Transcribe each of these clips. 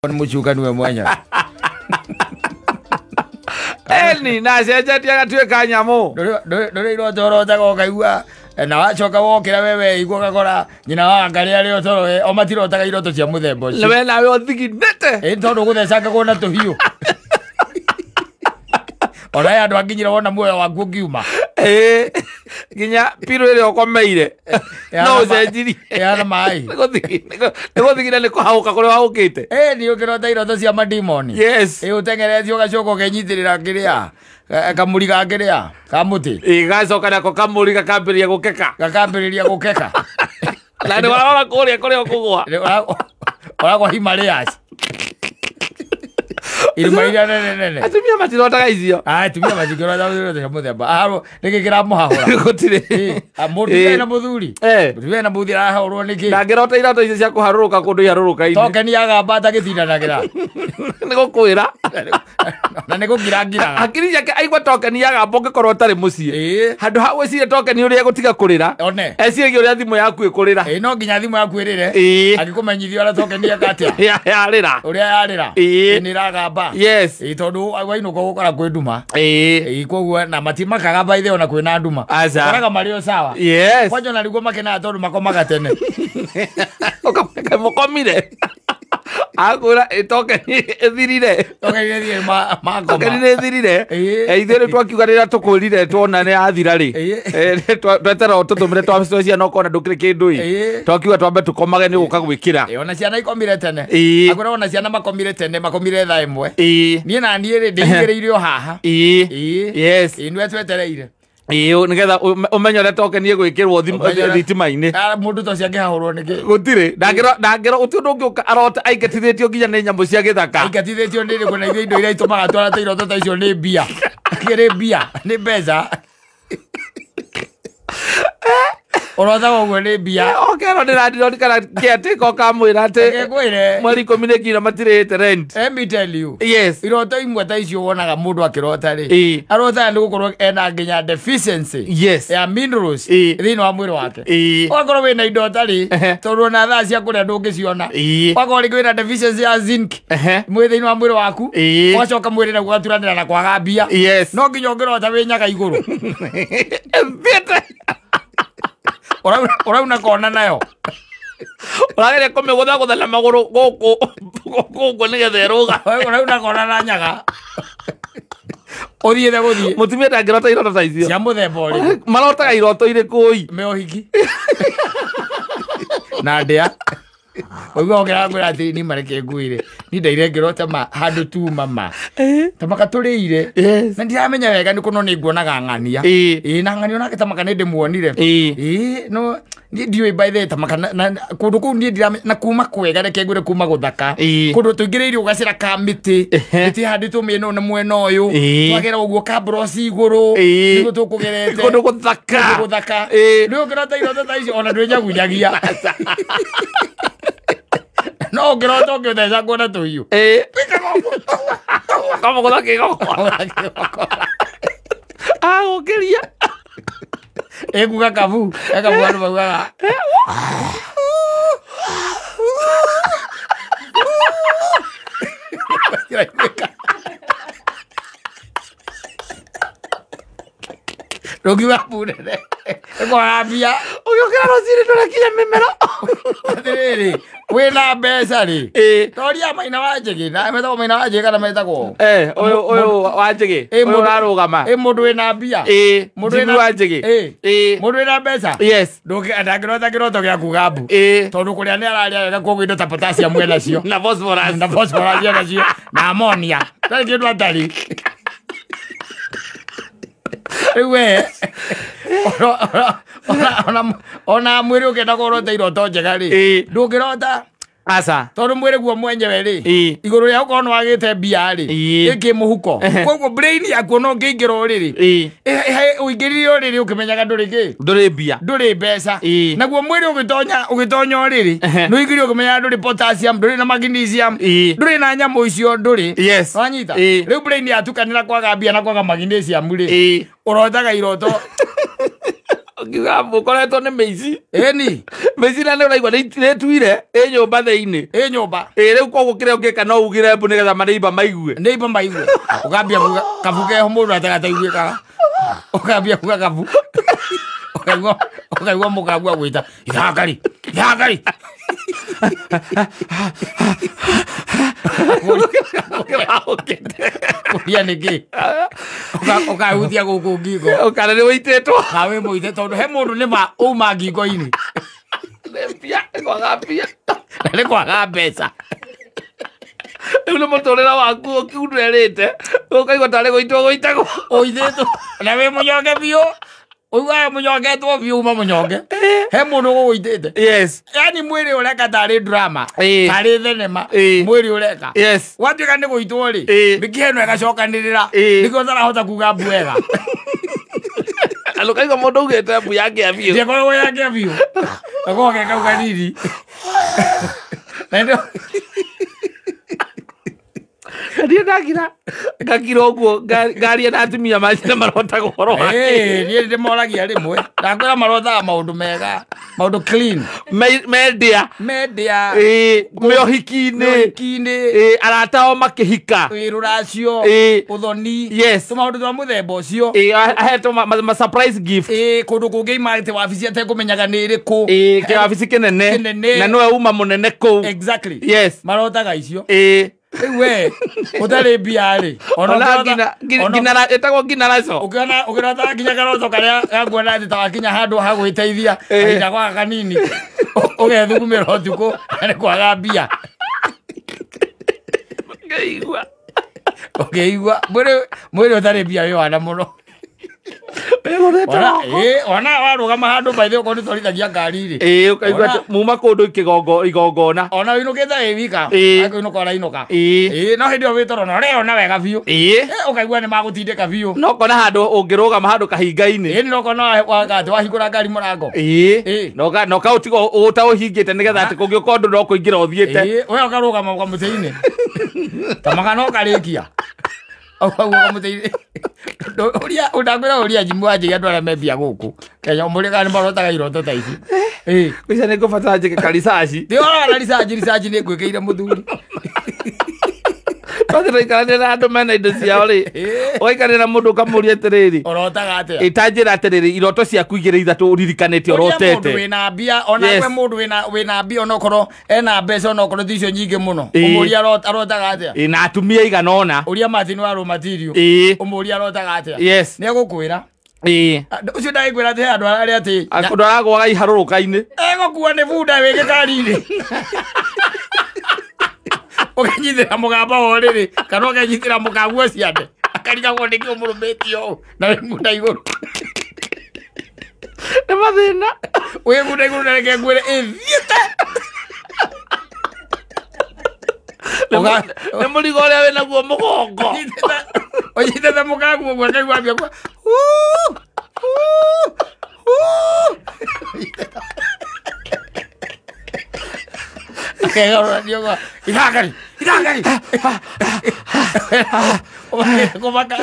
Nĩ mũcukani we mwenyewe. Eni na cenjetie agatuĩka nyamũ. Ndũrĩ iroto ũrotaga ũkaigua na wacoka wokĩra wewe igua ũgakora nyina wa ngarĩ arĩ o toro o matirotaga iroto cia mũthemba ũcio. We nawe ũthiginĩte. Ĩ tondũ gũthecangagwo na tũhiũ. Ona andũ anginyire wona muoyo waku ũngiuma. Ĩ nginya pirũ ĩrĩa ũkomeire no ũcenjirie. Ĩhana maĩ. Nĩ gũthigina nĩ kũhaũka kũrĩa ũhaũkĩte. Ĩ nĩ ũkĩrota iroto cia madimoni. Yes. Ĩ ũteng'eretie ũgacoka ũkenyitĩrĩra kĩrĩa kamũri ga kĩrĩa ka mũtĩ. Ĩ gacoka nako kamũri gakambĩrĩria gũkeka. Gakambĩrĩria gũkeka. Na nĩ warora kũrĩa kũrĩa ũkũgũa. Ũragwa Himalayas. Irima iria nene nene. Atumia matirotaga icio. Atumia matingĩrota iroto cia mũthemba. Nĩkĩ kĩramũhahũra? Gũtirĩ. Mũtumia na mũthuri. Mũtumia na mũthuri arahũrwo nĩkĩ? Ndangĩrota iroto icio cia kũharũrũka kũndũ iharũrũka-inĩ. Tokeni agamba atagĩtindanagĩra. Nĩ gũkwĩra. Na nĩ gũkirangiraga. Hakiri ciake aigua tokeni yagamba ũngĩkorwo ũtarĩ mũciĩ. Handũ ha gwĩciria tokeni ũrĩa ĩgũtiga kũrĩra. One. Eciragia ũrĩa thimũ yaku ĩkũrĩra. Ĩ no nginya thimũ yaku ĩrĩre. Angĩkũmenyithia ũrĩa tokeni ĩka atĩa. Yarĩra. Ũrĩa yarĩra. Nĩ ĩragamba. Yes. Ĩ tondũ wainũka ũgũkora kwĩ nduma. Ĩ koguo na matimakaga by the ona kwĩna nduma. Aca. Koraga marĩ o sawa. Yes. Kwanja ona nĩguo makenaga tondũ makomaga tene. Mũkomire. Akwĩra tokeni ĩthirire. Tokeni ĩthirire makoma. Tokeni nĩ ĩthirire. Ithuĩ rĩu twakiuga rĩrĩa tũkwĩrire tuona nĩ yathira rĩ. Tweterera ũtũtũmĩre twa ciana ũkona ndũkĩrĩ kĩndũ ĩ. Twakiuga twambe tũkomage nĩ gũka gwĩkĩra. Ona ciana ikomire tene. Akwĩra ona ciana makomire tene makomire thaa ĩmwe. Niĩ na niĩ rĩ ndĩigĩrĩire o haha. Yes. Ĩ nĩwe twetereire. Ĩ nĩgetha ũmenye ũrĩa tokeni ĩgwĩkĩrwo thitima-inĩ. Mũndũ ta ũcio angĩhahũrwo nĩkĩ? Gũtirĩ. Ndangĩro gũtirĩ ũndũ ũngĩũka arota aingatithĩtio nginya nĩ nyamũ cia gĩthaka. Aingatithĩtio nĩ rĩkũ na ithuĩ indo iria itũmaga twarate iroto ta icio nĩ mbia. Kĩrĩ mbia, nĩ mbeca. Ũrotaga ũguo nĩ mbia. Okerwo ndĩrandirorikana caretaker ũkamwĩra atĩ Ngwĩre. mweri ikũmi nĩ nginya matirĩhĩte rent. Let me tell you. Yes. Iroto imwe ta icio wonaga mũndũ akĩrota rĩ. Arotaga nĩ gũkorwo ena nginya deficiency. Yes. Ya minerals thĩinĩ wa mwĩrĩ wake. Ũgakorwo wĩna indo ũtarĩ tondũ ona thaa cia kũrĩa ndũngĩciona. Ũgakorwo rĩngĩ wĩna deficiency ya zinc mwĩ thĩinĩ wa mwĩrĩ waku. Ũgacoka mwĩrĩ naguo ũgaturanĩra na kwaga mbia. Yes. No nginya ũngĩrota wĩ nyaga igũrũ. Thiĩte. Ũrauna kona nayo. Ũrageria kũmĩgũthagũtha na magũrũ gũkũ gũkũ nĩgetha ĩrũga. Ũrauna kona na nyaga. Ũthiĩte gũthiĩ. Mũtumia ndangĩrota iroto ta icio. Cia mũthemba ũrĩkũ? Marotaga iroto irĩkũ ĩ? Me ũhiki. Na ndĩa. Ũigua ũkĩra ngwĩra atĩrĩ niĩ mareke ngwĩre. Niĩ ndaire ngĩrota ma handũ tuma ma. Tamaka tũrĩire. Na ndiramenya wega nĩ kũno nĩ nguonaga ng'ania. Ĩ na ng'ania onake tamaka nĩ ndĩmuonire. Ĩ no niĩ ndiũĩ by the way tamaka kũndũ kũu niĩ ndiramenya na kuma kwega reke ngwĩre kuma gũthaka. Kũndũ tũingĩrĩire gacĩra ka mĩtĩ. Mĩtĩ ĩhandĩtwo mĩena ũyũ na mwena ũyũ. Twagera ũguo kabroci igũrũ. Nĩguo tũkũgerete. Kũndũ gũthaka. Kũndũ gũthaka. Rĩu ũngĩrota iroto ta icio ona ndwĩnyagunyagia. No ũngĩrota ũngĩũthecangwo na tũhiũ. Kamũgũtha kĩgokora. Agũkĩria. Ĩkuga kabu. Ekabu andũ maugaga. Rũngiuga mbu nene. Ĩkwaga mbia. Ũgĩũkĩra rũcinĩ ndũrakinya mĩmero. Atĩrĩrĩ, wĩna mbeca rĩ. Toria Maina wa Njĩgĩ, na metagwo Maina wa Njĩgĩ kana metagwo? Ũyũ wa Njĩgĩ, ũyũ ũrarũgama. Ĩ mũndũ wĩna mbia. Jimmy wa Njĩgĩ. Mũndũ wĩna mbeca. Yes. Ndangĩrota kĩroto gĩa kuga mbu. Tondũ kũrĩa nĩ ararĩa wega koguo indo ta potassium enacio. Na phosphorus. Na phosphorus enacio. Na ammonia. Ndarĩ kĩndũ atarĩ. Rĩu we ona mwĩrĩ ũkĩenda kũrota iroto njega rĩ, ndũngĩrota. Aca. Tondũ mwĩrĩ guo mwenyewe rĩ, igũrũ rĩa gũkorwo nĩ wagĩte mbia rĩ, ĩkĩ mũhuko. Koguo brain yaku ona ũngĩingĩra ũrĩrĩ, ũingĩrire ũrĩrĩ ũkĩmenyaga ndũrĩ kĩ? Ndũrĩ mbia. Ndũrĩ mbeca. Naguo mwĩrĩ ũgĩtonya ũrĩrĩ, nĩ ũingĩrire ũkĩmenyaga ndũrĩ potassium, ndũrĩ na magnesium, ndũrĩ na nyamũ icio ndũrĩ. Yes. Wanyita? Rĩu brain yatukanĩra kwaga mbia na kwaga magnesium rĩ, ũrotaga iroto. Ũkiuga mũkoretwo nĩ mĩici. Ĩni. Mĩici na nĩ ũraigua nĩ ĩtuire ĩ nyũmba thĩinĩ. Ĩ nyũmba. Ĩ rĩu koguo kĩrĩa ũngĩka no ugire mbu nĩgetha maneiba maigue. Neighbor maigue. Ũkambia kuga kabu keho mũndũ atagataiguĩkaga. Ũkambia kuga kabu. Ũkaigua mũkagua gwĩta ithangari ithangari. Kũria nĩkĩ? Ũkahutia gũkũ ngingo. Kana nĩ wĩitĩtwo. Ka wĩ mũite tondũ he mũndũ nĩma uma ngingo-inĩ. Nĩ mbia, nĩ kwaga mbia. Na nĩ kwaga mbeca. Rĩu nĩ mũtũrĩre waku ũkiunderĩte ũkaigua tarĩ gũitwo gũitagwo. Ũithĩtwo na wĩ mũnyonge biũ. Ũiguaga mũnyongetwo biũ uma mũnyonge. He mũndũ ũgũgũitĩte. Yes. Yani mwĩrĩ ũreka tarĩ drama. Tarĩ thenema. Mwĩrĩ ũreka. Yes. Watuĩka nĩ gũitwo rĩ. Mĩkiha ĩno ĩgacokanĩrĩra. Nĩkĩo ũtarahota kuga mbu wega. Na ũkaigua mũndũ augĩte mbu yake biũ. Ndĩkoragwo yake biũ. Gakoragwo ge kau kanini. Na ndio Niĩ ndakira ngakira ũguo ngaria na atumia manjĩra marotaga ũhoro wa kĩ. Niĩ ndĩmoragia rĩmwe. Ndakwĩra marotaga maũndũ mega, maũndũ clean. Mendia. Mendia. Mĩohiki-inĩ. Arata ao makĩhika. Rũracio. Ũthoni. Yes. Tũmaũndũ twa mũthemba ũcio. Ahetwo ma surprise gift. Kũndũ kũngĩ imate wabici atekũmenyaga nĩ ĩrĩkũ. Kĩwabici kĩnene. Na nĩwe uma mũnene kũu. Exactly. Yes. Marotaga icio. We ũtarĩ mbia rĩ. Ona ĩtagwo nginaraco. Ũkĩona ũkĩrota nginya karoto karĩa gakuona atĩ ta wakinya handũ ha gwĩteithia kahinda gwaka kanini ũgethugumĩra ũtukũ na nĩ kwaga mbia. Ũkĩigua. Ũkĩigua mwĩrĩ ũtarĩ mbia wĩ wana mũno. Ona warũgama handũ by the way okorwo nĩ twarithagia ngari rĩ. Ũkaigua muma kũndũ igongona. Ona wĩinũkĩte wĩ wika. Akũinũka ũrainũka. No hĩndĩ ĩyo wĩ toro na ũreyona wega biũ. Ũkaigua nĩ magũtindĩka biũ. No ũkona handũ ũngĩrũgama handũ kahinga-inĩ. No ũkona atĩ wahingũra ngari mũrango. Na ũkaũtiga ũtaũhingĩte nĩgetha atĩ kũngĩũka ũndũ no kũingĩra ũthiĩte. We ũkarũgama kamũtĩ-inĩ. Tamaga no ũkarĩkia. Ũkaigua kamũtĩ-inĩ. Ũria ũndakwĩra ũria Jimmy wanjĩria andũ arĩa me mbia gũkũ Kenya ũmũrĩ kana nĩ marotaga iroto ta ici. Kwica nĩ ngũbatara njĩke ka research. Ndĩroraga na research nĩ ngwĩkĩire mũthuri. Twathiĩ tũikaranie na andũ mena indo ciao rĩ. Ũgaikarania na mũndũ ũkamũria atĩrĩrĩ. Ũrotaga atĩa? Ĩtanjĩra atĩrĩrĩ iroto ciaku igĩrĩ ithatũ ũririkanĩte ũrotete. Ũria mũndũ wĩna mbia ona kwe mũndũ wĩna mbia onokorwo ena mbeca onokorwo ti icio nyingĩ mũno. Ũmũria arotaga atĩa? Na atumia igana ũna. Ũria Martin wa Raw Material. Ũmũria arotaga atĩa? Yes. Nĩ egũkwĩra. Ũcio ndagĩkwĩra atĩ he andũ ararĩa atĩ andũ aragũaga iharũrũka-inĩ. Egũkua nĩ bunda wĩ gĩkari-inĩ. Ũkenyitĩra mũgamba wa ũrĩrĩ kana ũkenyitĩra mũkaguo ciande akarigagwo nĩkĩ ũmũrũmĩtie ũũ na wĩ bunda igũrũ. Nĩ mathĩna. Wĩ bunda igũrũ na reke ngwĩre ĩthiĩte. Nĩ mũrigo ũrĩa wĩnaguo mũgongo. Ũnyitĩte mũkaguo ũguo akaigua ambia kuga Ithangari ithangari. Kũmaka.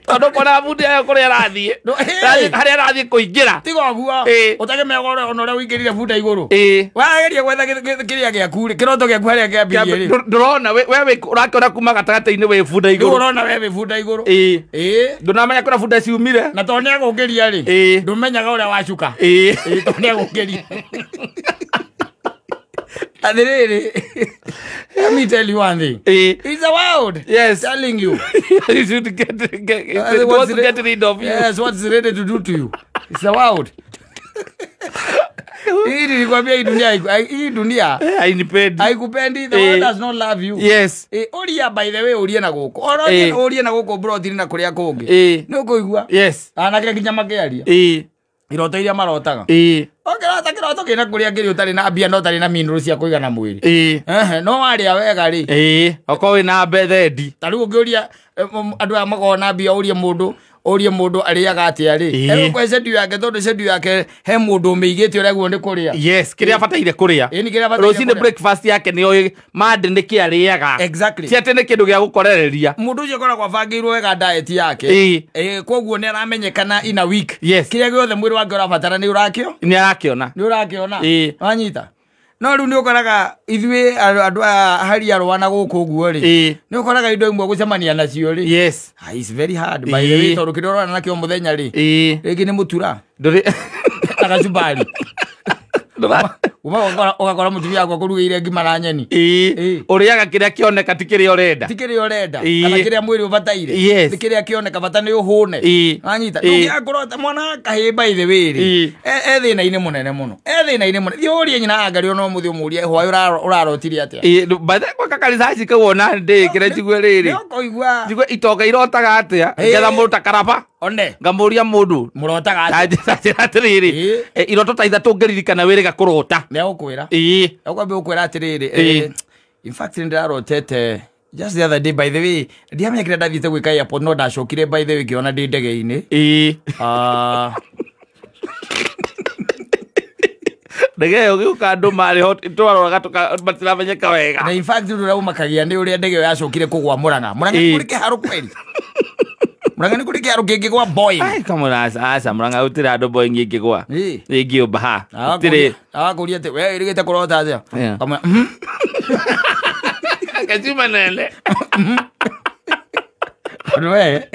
Tondũ ũkona bunda ĩyo kũrĩa ĩrathiĩ. Harĩa ĩrathiĩ kũingĩra. Tiga ũguo. Ũtakĩmenya ona ũrĩa ũingĩrire bunda igũrũ. Wageria gwetha kĩrĩa gĩaku rĩ, kĩroto gĩaku harĩa kĩambirie rĩ. Ndũrona we ũrakĩona kuma gatagatĩ-inĩ wĩ bunda igũrũ. Rĩu ũrona we wĩ bunda igũrũ. Ndũnamenya kũrĩa bunda ciumire. Na tondũ nĩegũkĩria rĩ. Ndũmenyaga ũrĩa wacuka. Tondũ nĩegũkĩria. Atĩrĩrĩ, let me tell you one thing. It's the world. Yes. Telling you. You should get rid of you. Yes, what's ready to do to you. It's the world. Hii nilikwambia hii dunia hii dunia hainipendi. Haikupendi. The world does not love you. Yes. Ũria by the way ũrie na gũkũ. Ona ũrie na gũkũ brotini na kũrĩa kũngĩ. Nĩ ũkũigua. Yes. Anake nginya makĩaria. Iroto iria marotaga. Ũkĩrota kĩroto kĩna kũrĩa kĩrĩ ũtarĩ na mbia na ũtarĩ na minũrũ cia kũigana mwĩrĩ. No warĩa wega rĩ. Okorwo wĩna mbethendi. Ta rĩu ũngĩũria andũ aya makoragwo na mbia ũrie mũndũ Ũrie mũndũ arĩaga atĩa rĩ. Egũkũhe schedule yake tondũ schedule yake he mũndũ ũmĩigĩte ũrĩa guo nĩ kũrĩa. Yes, kĩrĩa abataire kũrĩa. Ĩĩ, nĩ kĩrĩa abataire Rũcinĩ kũrĩa. breakfast yake nĩoĩ mande nĩ kĩ arĩaga. Exactly. Ti atĩ nĩ kĩndũ gĩa gũkorereria. Mũndũ ũcio akoragwo abangĩirwo wega diet yake. Koguo nĩ aramenyekana in a week. Yes. Kĩrĩa gĩothe mwĩrĩ wake ũrabatara nĩ ũrakĩo? Nĩ arakĩona. Nĩ ũrakĩona. Wanyita? No rĩu nĩ ũkoraga ithuĩ andũ aya hari arũa na gũkũ ũguo rĩ. Nĩ ũkoraga indo imwe gũcemania nacio rĩ. Yes. It's very hard by the way tondũ kĩrĩa ũrona nakĩo mũthenya rĩ. Rĩngĩ nĩ mũtura. Ndũrĩ na gacumbari. Ũgakora mũtumia waku akũrugĩire ngima na nyeni. Ũrĩaga kĩrĩa kĩoneka ti kĩrĩa ũrenda. Ti kĩrĩa ũrenda. Kana kĩrĩa mwĩrĩ ũbataire. Yes. Ti kĩrĩa kĩoneka bata nĩ ũhũne. Wanyita. Ndũngĩakũrota mwana kahĩ by the way rĩ. E thĩna-inĩ mũnene mũno. E thĩna-inĩ mũnene. Thiĩ ũrie nyina Angari ona ũmũthĩ ũmũrie hwaĩ ũrarotire atĩa. By the way gwaka karicaci kau ona ndĩkĩre njigue rĩrĩ. Nĩ ũkũigua. Njigue itonga irotaga atĩa. Ngetha mũndũ ta karaba. One. Ngamũria mũndũ. Mũrotaga atĩa. Njĩra atĩrĩrĩ. Iroto ta ithatũ ngĩririkana wĩrĩga kũrota. Nĩ egũkwĩra. Egũkwambia gũkwĩra atĩrĩrĩ. In fact nĩndĩrarotete just the other day by the way ndiamenya kĩrĩa ndathiĩte gwĩka airport no ndacokire by the way ngĩona ndĩ ndege-inĩ. Ndege ĩyo gĩũka andũ marĩ ho twaroraga matiramenyeka wega. Na in fact ũndũ ũrĩa ũmakagia nĩ ũrĩa ndege ĩyo yacokire kũgwa Murang'a. Murang'a nĩ kũrĩ kĩharo kweli. Murang'a nĩ kũrĩ kĩharo kĩngĩgwa Boeing. Ai come on aca Murang'a gũtirĩ handũ Boeing ĩngĩgwa. Ĩngĩũmba ha. Gũtirĩ. Agakũria atĩ we ĩrĩgĩte kũrota atĩa. Kamwe. Kachuma nene. Tondũ we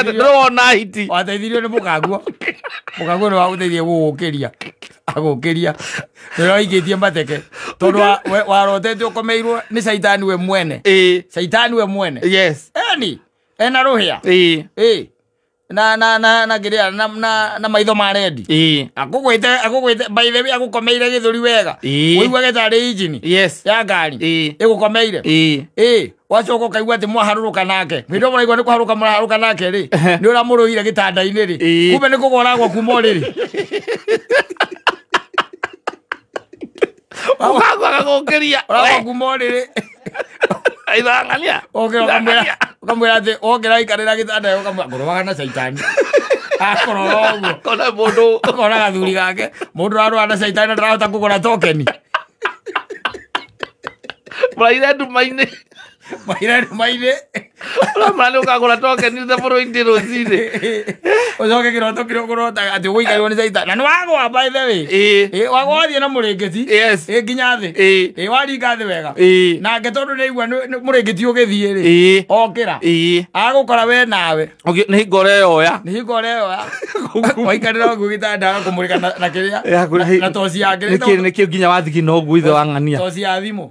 ndĩrona hiti. Wateithirio nĩ mũkaguo. Mũkaguo nĩ wagũteithia gũgũkĩria. Agũkĩria. Nĩ ũraikĩtie mateke. Tondũ warotete ũkomeirwo nĩ caitani we mwene. Caitani we mwene. Yes. Eni. Ena rũhĩa. Na na na na kĩrĩa na na na maitho ma rendi. Akũgwĩte by the way agũkomeire gĩthũri wega. Ũiguage tarĩ injini. Yes. Ya ngari. Ĩgũkomeire. Wacoka ũkaigua atĩ mwaharũrũka nake. Hĩndĩ ĩyo mũraigua nĩ kũharũka mũraharũka nake rĩ. Nĩ ũramũrũire gĩtanda-inĩ rĩ. Kumbe nĩ kũgwa ũragwa kuma ũrĩrĩ. Ũkagwa agagũkĩria. Ũragwa kuma ũrĩrĩ. Ithang'ania. Ũkĩra ũkamwĩra atĩ wokĩra waikarĩra gĩtanda ũkamwĩra ngũrũaga na caitani. Akorora ũguo. Akona mũndũ. Akona gathuri gake. Mũndũ ũrarũa na caitani na ndarahota kũgũra tokeni. Mũraire nduma-inĩ. Mũraire nduma-inĩ. Ũramwĩra nĩ ũkagũra tokeni the following day rũcinĩ. Ũcoke kĩroto kĩrĩa ũkũrotaga atĩ ũgũikarĩrwo nĩ caitani. Na nĩ wagwa by the way. Wagwa wathiĩ na mũrĩngĩti. Yes. Nginya thĩ. Waringa thĩ wega. Nake tondũ nĩ aigua mũrĩngĩti ũgĩthiĩ rĩ. Okĩra. Agũkora we nawe. Nĩ hingo ũreyoya. Nĩ hingo ũreyoya. Waikarĩra ũguo gĩtanda agakũmũrĩka na kĩrĩa. Na toci yake. Nĩkĩo nginya wathigina ũguo ithe wa ng'ania. Toci ya thimũ.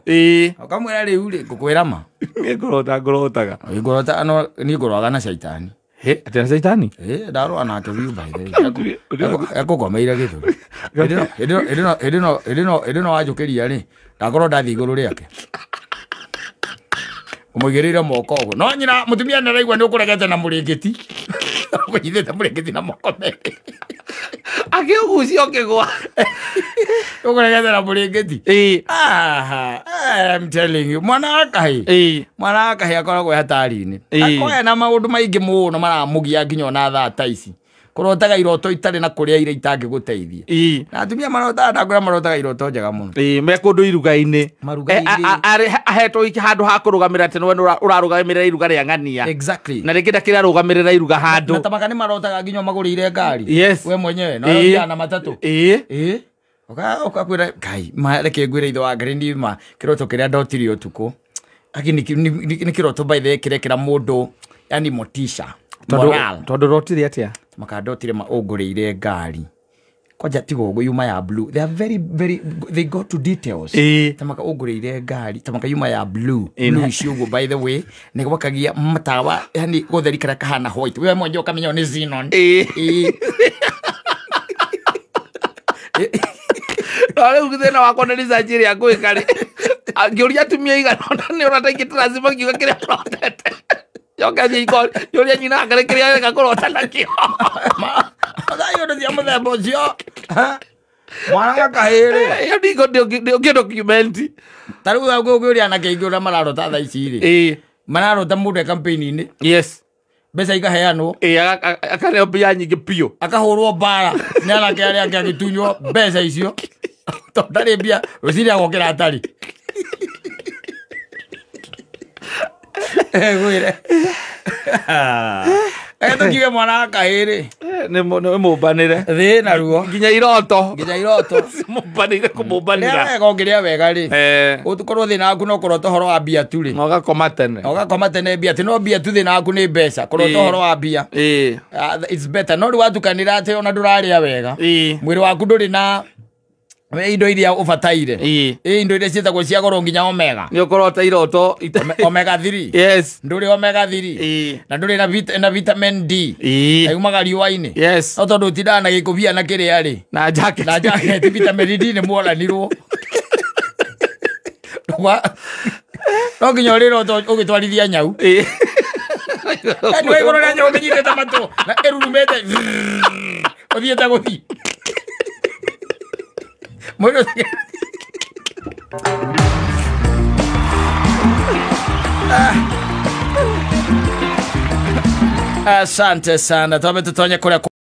Ũkamwĩra rĩu rĩ ngũkwĩra ma. Nĩ ngũrota ngũrotaga. Ngũrota no nĩ ngũroaga na caitani. Atĩ na caitani? Ndarũa nake biũ by the way. Ekũkomeire gĩthũri. Hĩndĩ ĩno wanjũkĩria rĩ, ndakorwo ndathiĩ igũrũ rĩake. Ũmũigĩrĩire moko ũguo. No nyina mũtumia nĩ araigua nĩ ũkũregete na mũrĩngĩti. Ũkũnyitĩte mũrĩngĩti na moko merĩ. Akĩũgucia ũkĩgwa. Ũkũregete na mũrĩngĩti. Aha, I'm telling you, mwana wa kahĩ. Mwana wa kahĩ akoragwo e hatari-inĩ. Akoragwo na maũndũ maingĩ mũno maramũgia nginya ona thaa ta ici. Kũrotaga iroto itarĩ na kũrĩa iria itangĩgũteithia. Na atumia marotaga ndakwĩra marotaga iroto njega mũno. Me kũndũ iruga-inĩ. Maruga-inĩ. Ahetwo handũ ha kũrũgamĩrĩra atĩ nĩwe ũrarũgamĩrĩra iruga rĩa ng'ania. Exactly. Na rĩngĩ ndakĩrĩ arũgamĩrĩra iruga handũ. Na tamaka nĩ marotaga nginya magũrĩire ngari. Yes. We mwenyewe na ũrathiaga na matatũ. Ũkakwĩra Ngai, ma reke ngwĩre ithe wa Ngai niĩ ma kĩroto kĩrĩa ndotire ũtukũ. Aki nĩ kĩroto by the way kĩrekĩra mũndũ yani motisha. Moral. Tondũ rotire atĩa? Makandotire ma ũngũrĩire ngari. Kwanja tigo ũguo yuma ya blue. They are very very they go to details. Tamaka ũngũrĩire ngari, tamaka yuma ya blue. Blue icio ũguo by the way nĩ gwakagia matawa yani gũtheri karĩa kahana white. We mwenyewe ũkamenya nĩ xenon. No rĩu thĩna wakwa nĩ research ĩrĩa ngwĩka rĩ. Ngĩũria atumia igana ũna nĩ ũrona ta ingĩ tũrathima ngiuga kĩrĩa ũrotete. Njoke thiĩ njũrie nyina anga kĩrĩa areka kũrota nakĩo. Thaa indo cia mũthemba ũcio. Mwana wa kahĩ rĩ. Ĩyo ndĩngĩ document. Ta rĩu ũngĩũria anake aingĩ ũrĩa mararota thaa ici rĩ. Mararota mũndũ e campaign-inĩ. Yes. Mbeca ikaheanwo. Akaneo mbia nyingĩ biũ. Akahũrwo mbara nĩ anake arĩa angĩ agĩtunywo mbeca icio. Tondũ ndarĩ mbia, rũcinĩ agokĩra atarĩ. Ngwĩre. Tũkiuge mwana wa kahĩĩ rĩ. Nĩ mũmbanĩre. Thĩ na ruo. Nginya iroto. Nginya iroto. Mũmbanĩire kũmũmbanĩra. Rĩa wega ũngĩrĩa wega rĩ. Ũkorwo thĩna waku no kũrota ũhoro wa mbia tu rĩ. Na ũgakoma tene. Na ũgakoma tene mbia, ti no mbia tu thĩna waku nĩ mbeca. Kũrota ũhoro wa mbia. It's better. No rĩu watukanĩra atĩ ona ndũrarĩa wega. Mwĩrĩ waku ndũrĩ na indo iria ũbataire. Indo iria ciĩtagwo cia goro nginya omega. Nĩ ũkũrota iroto omega 3. Yes. Ndũrĩ omega 3. Na ndũrĩ na vitamin D. Na yumaga riũa-inĩ. Yes. No tondũ ũtindaga na gĩkũbia na kĩrĩa rĩ. Na jacket. Na jacket vitamin D nĩ mworanirwo. No nginya ũrĩroto ũgĩtwarithia nyau. Nĩ igũrũ rĩa nyau ũmĩnyitĩte matũ na ĩrurumĩte. Ũthiĩte gũthiĩ. Asante sana. Tuame tutonye kule.